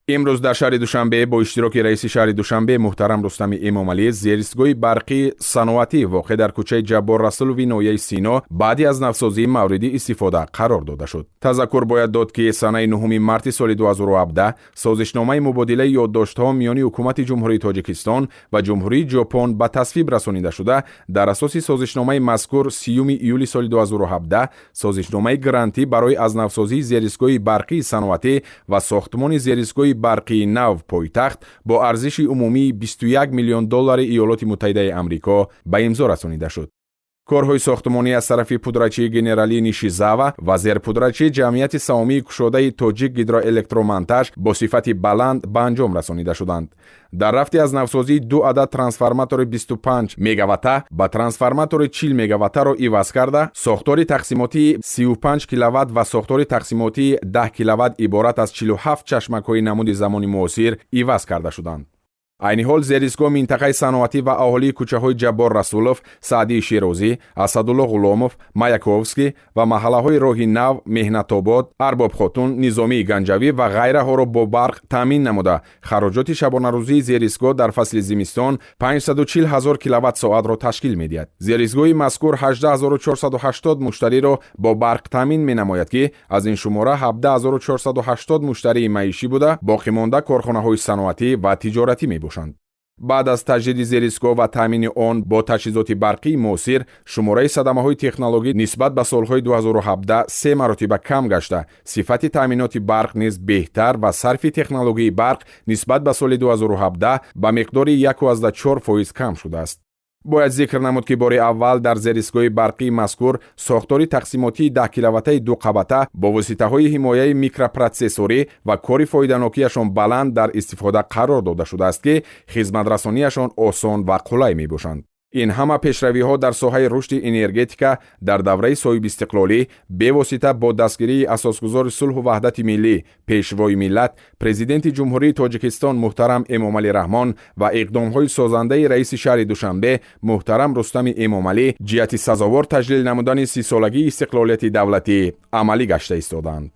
Имрӯз дар шаҳри Душанбе бо иштироки раиси шаҳри Душанбе муҳтарам Рустами Эмомалӣ зеристгоҳи барқии саноатӣ, воқеъ дар кӯчаи Ҷаббор Расулови ноҳияи Сино, баъди аз навсозӣ мавриди истифода қарор дода шуд. Тазаккур бояд дод, ки санаи 9 марти соли 2017 созишномаи мубодилаи ёддоштҳо миёни Ҳукумати Ҷумҳурии Тоҷикистон ва Ҷумҳурии Ҷопон ба тасвиб расонида шуда, дар асоси созишномаи мазкур 30 июли соли 2017 созишномаи грантӣ барои аз навсозии зеристгоҳи барқии саноатӣ ва сохтмони зеристгоҳи барқии нав пойтахт бо арзиши умумии 21 миллион доллари Иёлоти Муттаҳидаи Амрико ба имзо расонида шуд. Корҳои сохтмонӣ аз тарафи пудрачии генералии Нишизава ва зерпудрачии Ҷамъияти саҳомии кушодаи Тоҷик Гидроэлектромонтаж бо сифати баланд ба анҷом расонида шуданд. Дар рафти аз навсозии ду адад трансформатори 25 мегаватта ба трансформатори 40 мегаваттаро иваз карда, сохтори тақсимотии 35 киловатт ва сохтори тақсимотии 10 киловатт иборат аз 47 чашмакҳои намуди замони муосир иваз карда шуданд. Айни ҳол зеристгоҳ минтақаи саноатӣ ва аҳолии кӯчаҳои Ҷаббор Расулов, Саъдии Шерозӣ, Асадулло Ғуломов, Маяковский ва маҳаллаҳои Роҳи Нав, Меҳнатобод, Арбобхотун, Низомии Ганҷавӣ ва ғайраҳоро бо барқ таъмин намуда, хароҷоти шабонарӯзии зеристгоҳ дар фасли зимистон 540 ҳазор киловатт соатро ташкил медиҳад. Зеристгоҳи мазкур 18 480 муштариро бо барқ таъмин менамояд, ки аз ин шумора 17 480 муштарии маишӣ буда, боқимонда корхонаҳои саноатӣ ва тиҷоратӣ мебошанд. Баъд аз таҷдиди зеристгоҳ ва таъмини он бо таҷҳизоти барқии муосир, шумораи садамаҳои технологӣ нисбат ба солҳои 2017 се маротиба кам гашта, сифати таъминоти барқ низ беҳтар ва сарфи технологияи барқ нисбат ба соли 2017 ба миқдори 1,4% кам шудааст. Бояд зикр намуд, ки бори аввал дар зеристгоҳи барқии мазкур сохтори тақсимотии 10 киловаттаи дуқабата бо воситаҳои ҳимояи микропротсессорӣ ва кори фоиданокиашон баланд дар истифода қарор дода шудааст, ки хизматрасонияшон осон ва қулай мебошанд. Ин ҳама пешравиҳо дар соҳаи рушди энергетика дар давраи соҳибистиқлолӣ бевосита бо дастгирии асосгузори сулҳу ваҳдати миллӣ, Пешвои миллат, Президенти Ҷумҳурии Тоҷикистон муҳтарам Эмомалӣ Раҳмон ва иқдомҳои созандаи раиси шаҳри Душанбе муҳтарам Рустами Эмомалӣ ҷиҳати сазовор таҷлил намудани 30-солагии истиқлолияти давлатӣ амалӣ гашта истодаанд.